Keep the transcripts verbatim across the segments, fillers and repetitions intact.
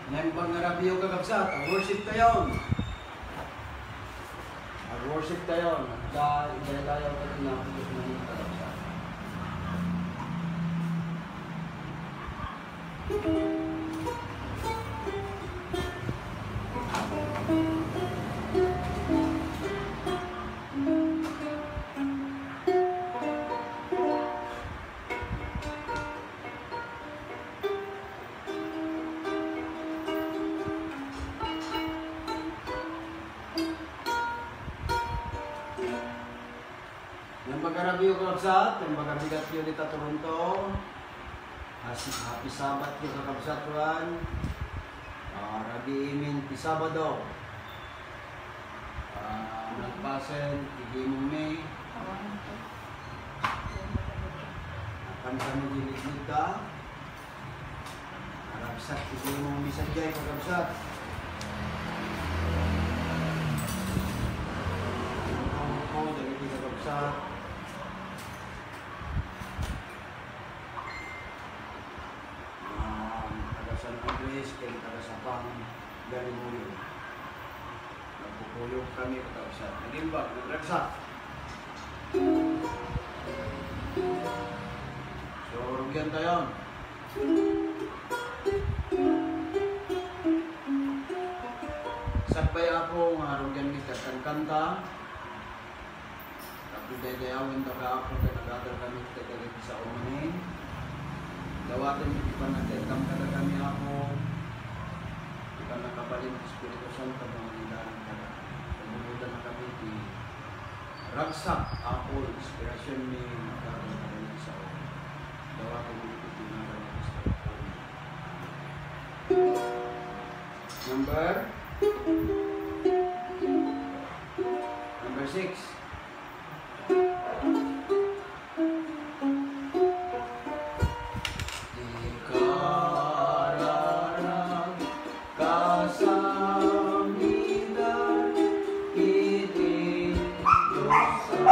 Naimbag nga rabii, kakabsat, ag-worship tayon. Ag-worship tayon. Agda, idaydayaw tayo nga pagkakamanin, kakabsat. Naimbag nga rabii, kakabsat, naimbag nga bigatyo dita Toronto. Happy, happy Sabbath yo, kakabsat, Juan. Ah, rabii mi ti Sabado. Ah, nagpasen ti gimong mi. Apan kami di ligligda. Aragsak ti gimong mi sadiay, kakabsat. Ang tawag ko, dagiti kakabsat. Ah, taga San Andres, ken taga Sabang, Galimuyo. Nagpupuyog kami, kakabsat. Naimbag, nagragsak. So, rugian tayon. Sakbay, Apo, nga rugian mi ti agkankanta. Tapno daydayawenta ka, Apo, ken agadal kami iti dagiti sao manen. Dawatem iti pannakaisagam kadakami, Apo. Ti pannakabalin ti Espiritu Santo, mangilinan kadakami. Pamunudan kami ti ragsak, Apo, inspirasionmi, agadal kadagiti sao. Dawatem iti ngadan ni Cristo, Apo. Number? Number six. Ikararag kasamidan iti Dios a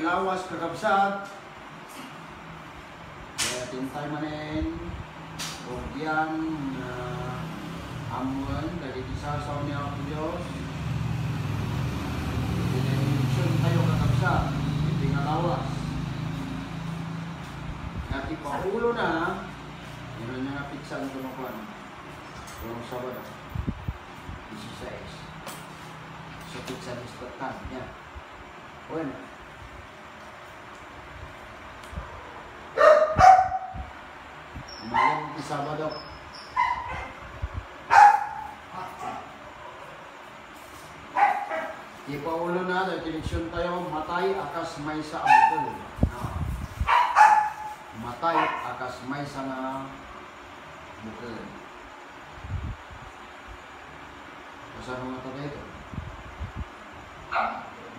Lawas, kakabsat. Kaya tintay manen, ugyan, nga ammoen, dagiti sasao ni Apo Dios. Iti benediksyon tayo, kakabsat, iti nga lawas. Nga ti paulona, ino nga pitsan kuno kuan, kuno Sabado, dieciséis. So, pitsan istotan niya. Bueno. Umayon ti Sabado. Ti paulona, dagiti leksion tayo, matay a kas maysa a bukel. Ah. Matay a kas maysa nga bukel. Kasano nga taga ito?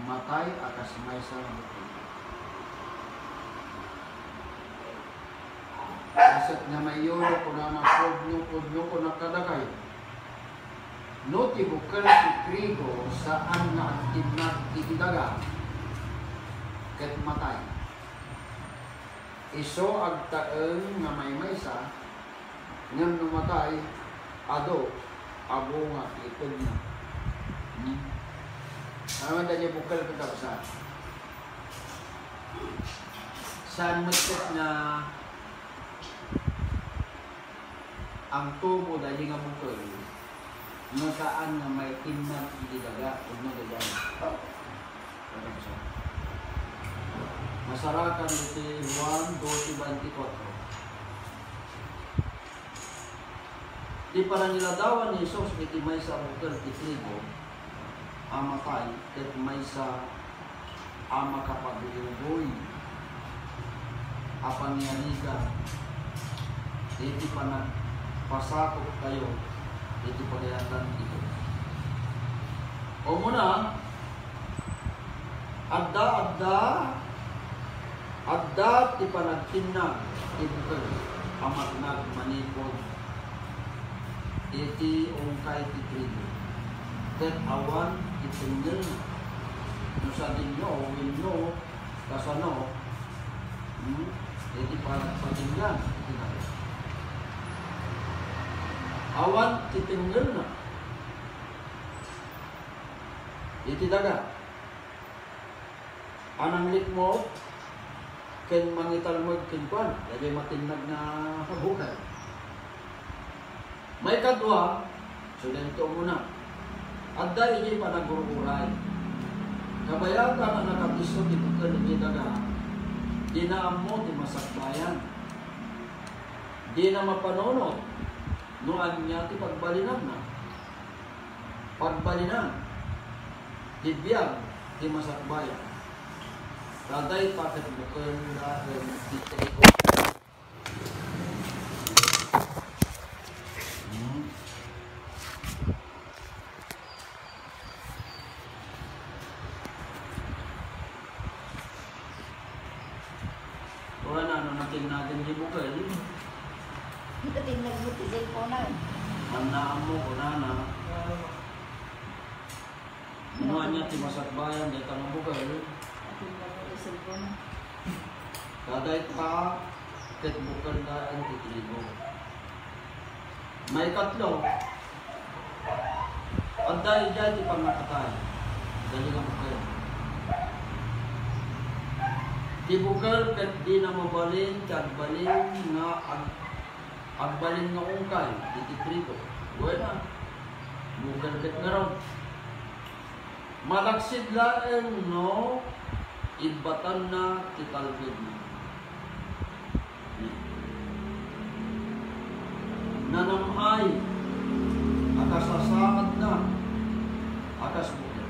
Matay a kas maysa nga bukel. Kaset nga maiyolo, kunana, pudno, pudno, kuna kadakayo. No ti bukel ti trigo, saan nga agtinnag iti daga, ket matay. Isu agtaeng nga maymaysa, ngem no matay, adu a bunga ti itedna. Hmm? Ano man daydi bukel, kakabsat? Saan met ket nga ang tubo daydi nga bukel, no saan nga maitinnag iti daga, wenno daydi. Masarakan iti Juan doce veinticuatro. Ti panangiladawan ni Jesus iti maysa a bukel ti trigo a matay ket maysa a makapaguygoy a pangyarigan iti panagpasakoptayo iti pagayatan ti Dios. Umuna, adda, adda, adda ti panagtinnag ti bukel a matnag manipud iti ungkay ti trigo, ket awan ti tengngelna, no sadino wenno kasano, hmm, iti panagpatinggan iti daga. Awan ti tengngelna iti daga a nanglikmut ken mangitalmed kenkuana, daydiay matinnag nga bukel. Maikadua, so daytoy umuna, adda idiay panagur-uray. Kabayatan a nakatisso ti bukel iti daga, dina ammo ti masakbayan. Dina mapanunot no ania ti pagbalinanna. Pagbalinan ti biag ti masakbayan. Ta dayta ket bukel laeng ti trigo. Hmm. Wala na, no, natinnagan di bukel. Nakatinnag mo ti cellphone, ay. Mannaan mo, kunana. No ania ti masakbayan dayta nga bukel? Atin na po yung cellphone. Dayta ket bukel laeng ti trigo. Maikatlo, adda idiay ti pannakatay. Daydi nga bukel. Ti bukel ket dina mabalin ti agbalin nga ag-, agbalin nga ungkay iti trigo. Buena. Bukel ket ngarud. Malaksid laeng no ibbatanna ti talgedna. Nanam-ay a kasasaadna a kas bukel.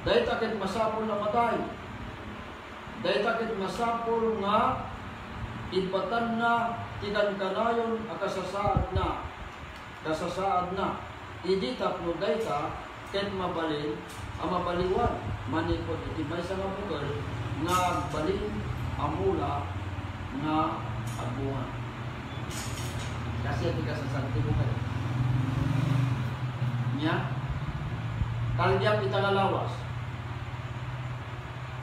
Dayta ket masapul a matay. Dayta ket masapul nga ibbatanna ti kankanayon a kasasaadna, kasasaadna, idi tapno dayta ket mabalin a mabaliwan manipud iti maysa nga bukel nga agbalin a mula nga agbunga. Kastoy ti kasasaad ti bukel. Nia, kalbiak ita nga lawas.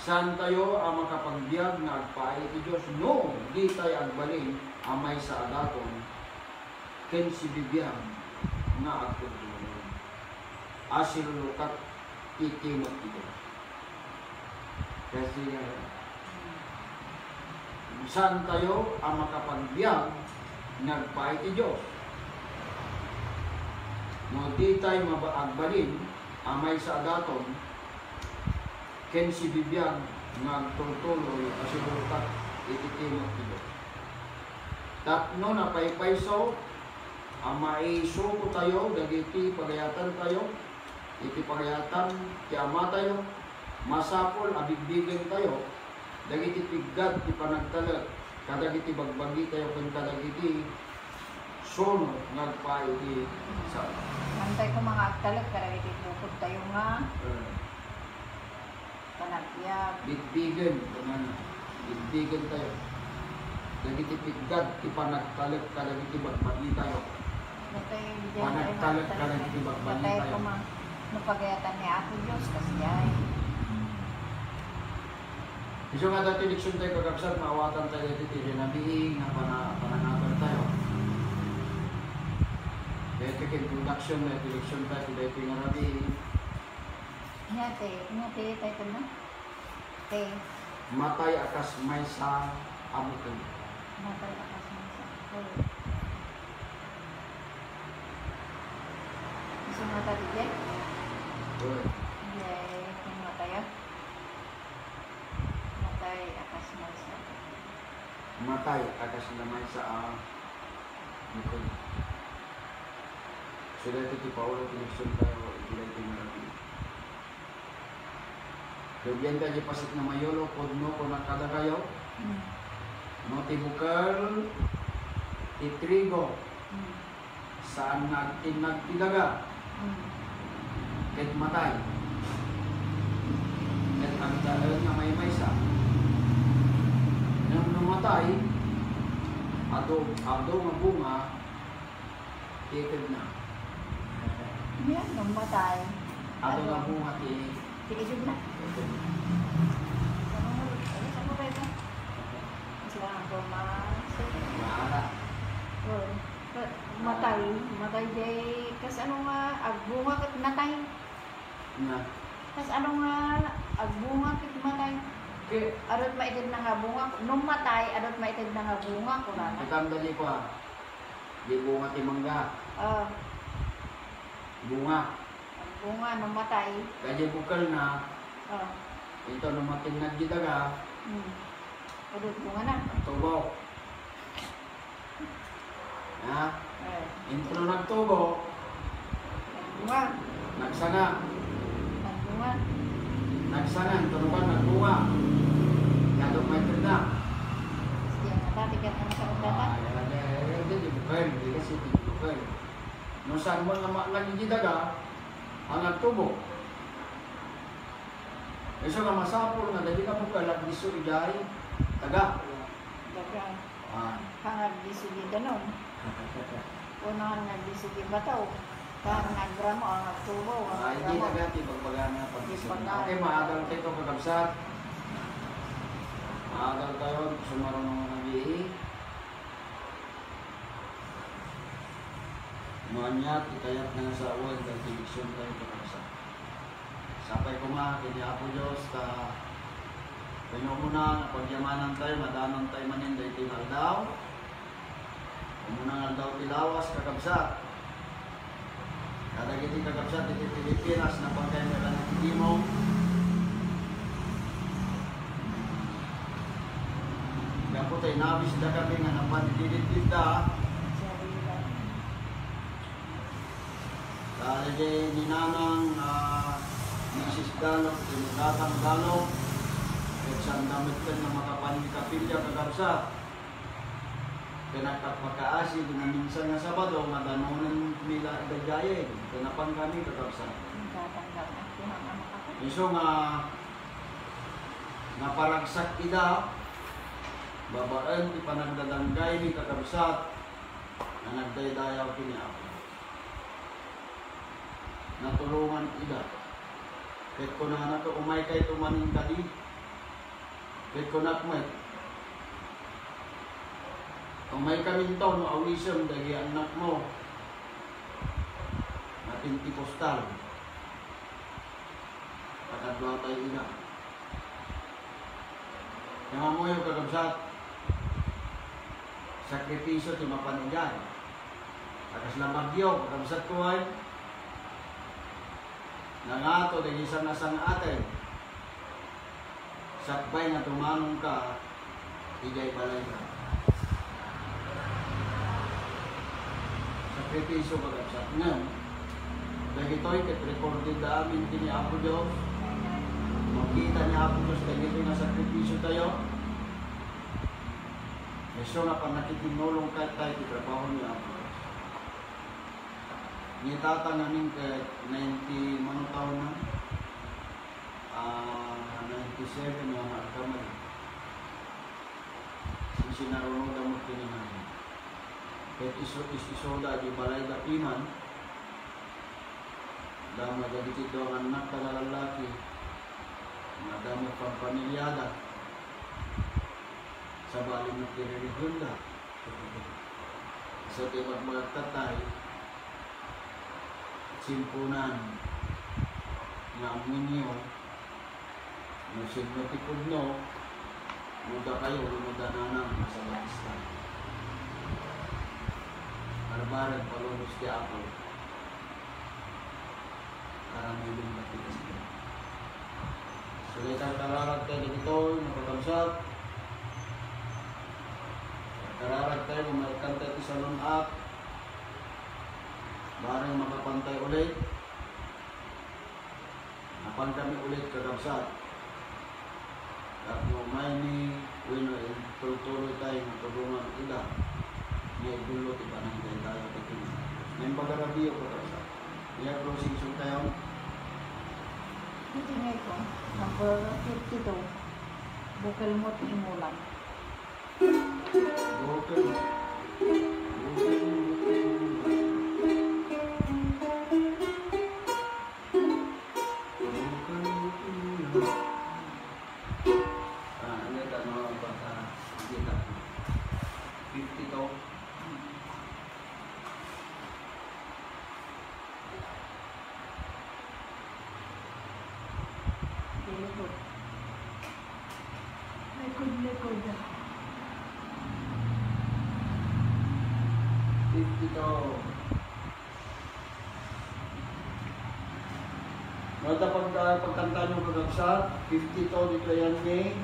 Saantayo a makapagbiag nga agpaay iti Dios no ditay agbalin a maysa a daton ken sibibiag nga agtultulon a silulukat iti timok ti Dios. Kasi nga, saantayo a makapagbiag nga agpaay ti Dios no ditay maba-, agbalin a maysa a daton ken sibibiag nga agtultuloy a silulukat iti timok ti Dios. Tapno napaypayso a maisukotayo dagiti pagayatantayo iti pagayatan ti Amatayo, masapul a bigbigentayo dagiti piggad ti panagtalek kadagiti bagbagitayo ken kadagiti suno nga agpaay iti sao. Mantay koma nga agtalek kadagiti bukodtayo nga Eh. Panagbiag. Bigbigen, kunana. Bigbigentayo dagiti piggad ti panagtalek kadagiti bagbagitayo. Panagtalek kadagiti bagbagitayo. Patay koma. No pagayatan ni Apo Dios, kasdiay. Isu nga dati leksiontayo, kakabsat, maawatantayo daytoy ti rinabii nga pana-, panangapertayo. Daytoy ti introduction daytoy leksiontayo ti daytoy nga rabii. Nia ti, nia ti title na? Ti Matay a kas maysa a bukel. Matay a kas maysa a bukel. Isu nga ta, di, Jay? Oy. Jay, kung matay, ah. Matay a kas maysa a bukel. Matay a kas maysa a bukel. Isu daytoy ti Paolo ti insultayo iti daytoy nga rabii. Rugian kadi paset nga mayulo, pudno kunak kadakayo, Mm. no ti bukel ti trigo, Mm. saan nga agtinnag ti daga, Mm. ket matay, ket agtaeng nga maymaysa. Ngem no matay, adu, adu nga bunga, Ti itedna. Yan, no matay. Ato nga bunga ti itedna. Ti itedna. Ano, ano, ano ba ito? Sila ang bunga. Maara. Oo. Matay. Matay, jay, kas ano nga, agbunga ket matay. Na. Kas ano nga, agbunga ket matay. Ke- Adut maitedna nga bunga. No matay, adut maitedna nga bunga, kunana. Itam dali ko, ah. Di bunga ti mangga. Ah. Bunga. Ang bunga, no matay. Kadi bukel na. Ah. Ito, no matinnag di daga. Hmm. Adut bunga na. Ang tubo. Ha? Eh. Ito, no nagtubo. Nagbunga. Nagsanga. Nagbunga. Nagsanga, ito, no ba, nagbunga. Yadok may tenda. Sige, ang matatigat ang sa undatan. Ah, yan, yan, yan, yan, di bukel. Di kasi, di bukel. No saan mo nga ma-, nagdidaga, ang nagtubo. Isu nga masapul nga dagiti bukel, agdisso idiay daga. Daga. Ah. Ang agdisso di danum. Unahan nga agdisso di bato. Ang nagramo, ang nagtubo, ang nagramo. Ah, hindi daga ti pagpagana pag-, okay, maadal tayo, kakabsat. Maadal tayo, sumarunong nga nabii. No ania ti kayatna nga sawen dagiti leksiontayo, kakabsat. Sapay koma ken ni Apo Dios ta ken umuna nga pagyamanantayo, madanontayo manen daytoy nga aldaw. Umuna nga aldaw ti lawas, kakabsat. Kadagiti kakabsat iti Pilipinas, napan kayo nga nagtitimo. Gapu ta inabisdakami nga napan iti didda. Kadagiti ni Nanang, ah, Misis Galop, ni Tatang Galop, ket saan da met ken nga makapan iti kapilya, kakabsat. Ken nagpakpakaasi, di naminsan nga Sabado, nga danonenmi la idiay, ken napankami, kakabsat. Isu nga naparagsak ida, babaen ti panagdadanggaymi, kakabsat, nga nagdaydayaw ken ni Apo. Natulongan ida. Ket kunana to, umaykayto manen kadi. Ket kunak met, umaykaminto no awisem dagiti annakmo nga Pentecostal. Pakaduatay ida. Nga ammoyo, kakabsat, sakripisio ti mapan idiay. A kasla bagyo, kakabsatko, ay nangato dagiti sanga-sangaten. Sakbay nga tumanongka idiay balayda. Sakripisio, kakabsat. Ngem, dagitoy ket recorded amin ken ni Apo Dios. Makita ni Apo Dios dagitoy nga sakripisiotayo. Isu nga pannakitinnulongtayo iti trabaho ni Apo Dios. Ni tata ngamin ket ninety mano taon na. Ah, ninety-seven nga agkamali. Sinsinarunoda met ken ni nanay. Ket isu-, is-isuda iti balayda piman, damo dagiti dua nga annakda nga lallaki, nga damo pagpamiliada, sabali met ti religionda. Isu ti ibagbagak tatay, simpunan nga ammoenyo, no sino ti pudno, no dakayo wenno da nanang a Sabatista. Barbareng palubos ti Apo. Aramiden dagiti kasdiay. Sulay karkararagtayo dagitoy, kakabsat. Karkararagtayo, mamaetkanta iti salun-at. Bareng makapantayo ulit. Mapankami ulit, kakabsat. Tapno umaymi wenno itultuloytayo nga tulongan ida nga idullo ti panagdaydayaw ti Kinapudno. Naimbag a rabii, kakabsat. Nia closing song tayo. Iti ngayon, number fifty-two, Bukelmo't Imulam. Bukel. Bukel. Ah, ano ito, mga bata? Hindi na. Fifty-two. Likod. Likod, likod. Fifty-two. Mata pag, ah, pagkantaanyo, kakabsat, fifty-two ditoy ayan ni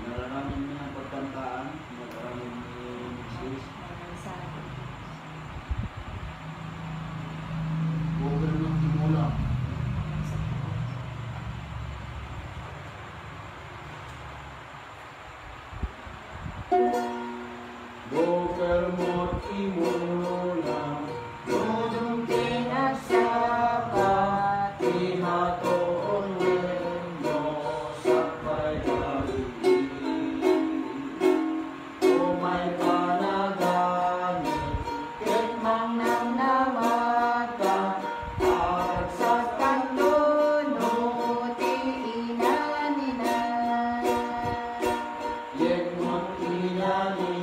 nararamid ni ang pagkantaan, nararamid ni Misis. Bukel mo timula. Bukel mo timula, nudum ti nagsapa, ti matuon wenno sakbay a biit. Umay panagani, ket mangnamnamata, agsakanto no ti inanina. Yegmo ti nani,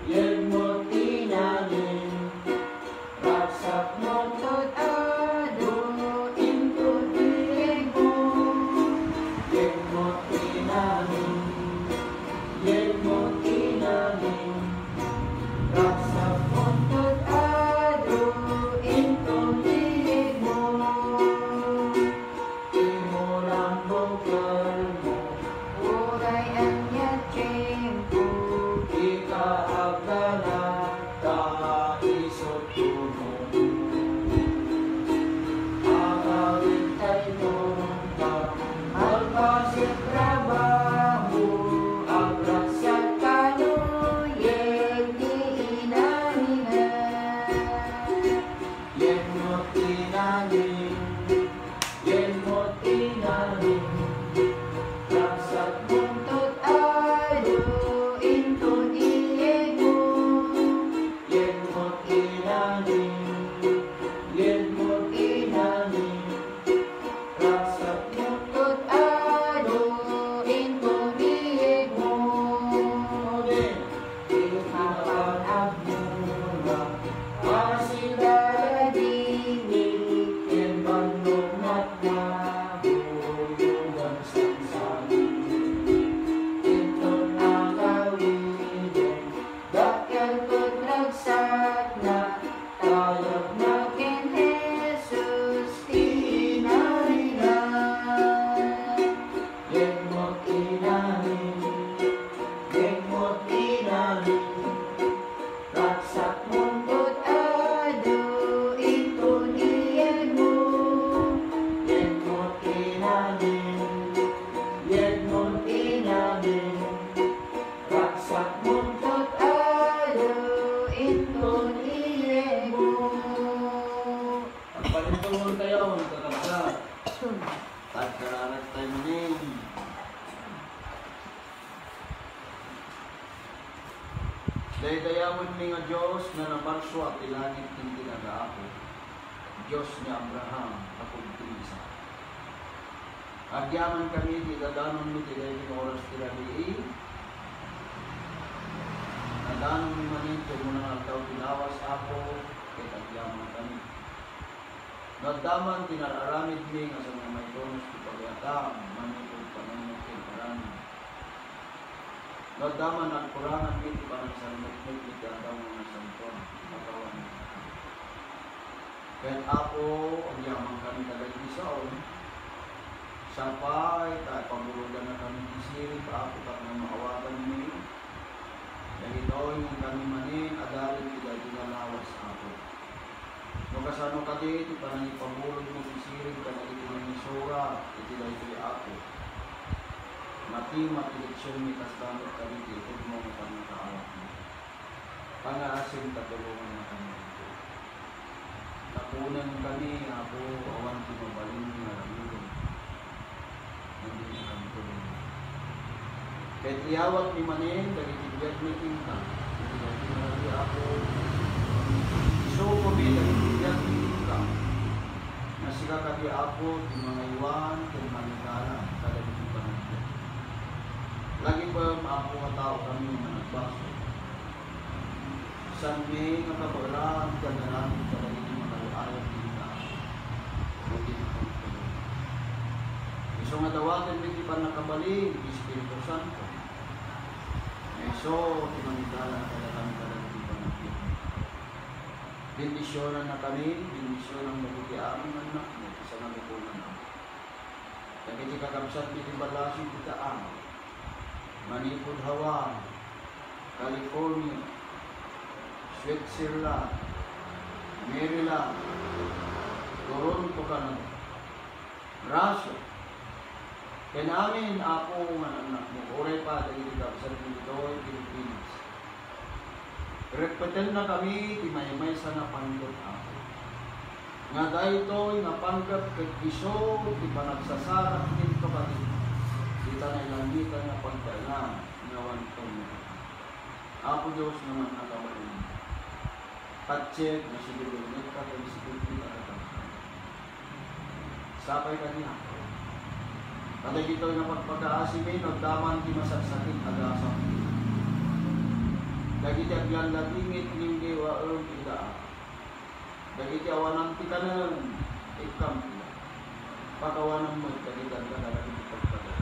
yegmo ti nani, ragsakmo tot adu, inton ti yegmo. Yegmo ti nani, yegmo ti nani, ragsakmo tot adu, inton ti yegmo. Imulam bukelmo, uray ania tiempo, ikaw agdanag ta isu ti uneg. Agawidtayo ta malpasit trabaho, agragsak kano yegmo ti ina. Daydayawenmi nga Dios nga namarsua ti langit ken daga, Apo, Dios ni Abraham, apo ti Isaac. Agyamankami ti dadanonmi ti daytoy nga oras ti rabii. Dadanonmi manen ti umuna nga aldaw ti lawas, Apo, ket agyamankami. No adda man ti nar-aramidmi nga saan nga maiturnos ti pagayatan, manipud panunot ken aramid. No adda man nagkuranganmi ti panagsalmekmek iti aldaw nga nasantoan, pakawan. Ket, Apo, agyamankami kadagiti sao. Sapay ta ipabulodannakami ti siring, Apo, tapno maawatanmi dagitoy nga inkami manen a dalan iti daytoy nga lawas, Apo. No kasano kadi ti panangipabulodmo ti siring kadagiti nangisura iti daytoy, Apo? Matima ti leksionmi, kasla met kadi ti itedmo nga pannakaawatmi. Pangaasim ta tulongannakami. Napunenkami, Apo, awan ti mabalin nga ramiden. Ket iyawatmi manen dagiti biagmi kenka. Iti dagiti nga rabii, Apo, isukomi dagiti biagmi kenka. Nga sika kadi, Apo, ti mangaywan ken mangidalan kadagiti panagbiag. Lagipem, Apo, a taokami nga managbasol. Saanmi nga kabaelan ti agaramid kadagiti mangayo-ayo kenka. Isu nga dawatenmi ti pannakabalin ti Espiritu Santo. Nga isu ti mangidalan kadakami kadagiti panagbiag. Bendisionannakami, bendisionam dagiti amin nga annakmo, ti sangalukonan, Apo. Dagiti kakabsatmi ti ballasiw dita amin. Manipud Hawaii, California, Switzerland, Maryland, Toronto, Canada, Russia, ken amin, Apo, nga annakmo, uray pay dagiti kabsatmi ditoy Pilipinas. Reppetennakami ti maymaysa nga panggep, Apo. Nga daytoy nga panggep ket isu ti panagsasarak ken kapatid, ita nailangitan nga pagtaengan nga awan pangngeg. Apo Dios nga mannakabalin, patiek nga sibilbilnekka ken sibilbilnekka. Sapay kaniak. Kadagitoy nga pagpakaasimi, no adda man ti masaksakit, agasam. Dagiti aglallabingit, linggiwaem ida. Dagiti awanan ti kanen, ikkam ida. Pakawanam met dagiti adda kadagiti pagpagaw.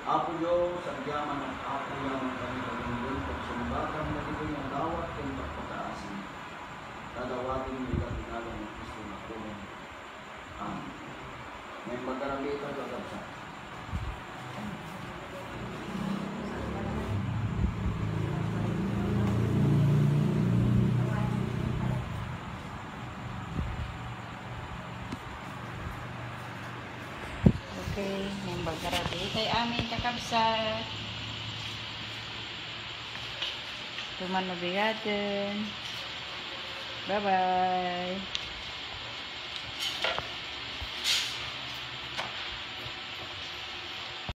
Apo Dios, agyamanak, Apo, yaman kami kagundon, pagsumbakan dagitoy nga dawat ken pagpakaasimi. Dadawatenmi ida ti ngalan ni Cristo nga Apomi. Amen. Naimbag a rabii ita, kakabsat. Okay, naimbag a rabii itay amin, kakabsat. Tuman mabigaten. Bye-bye.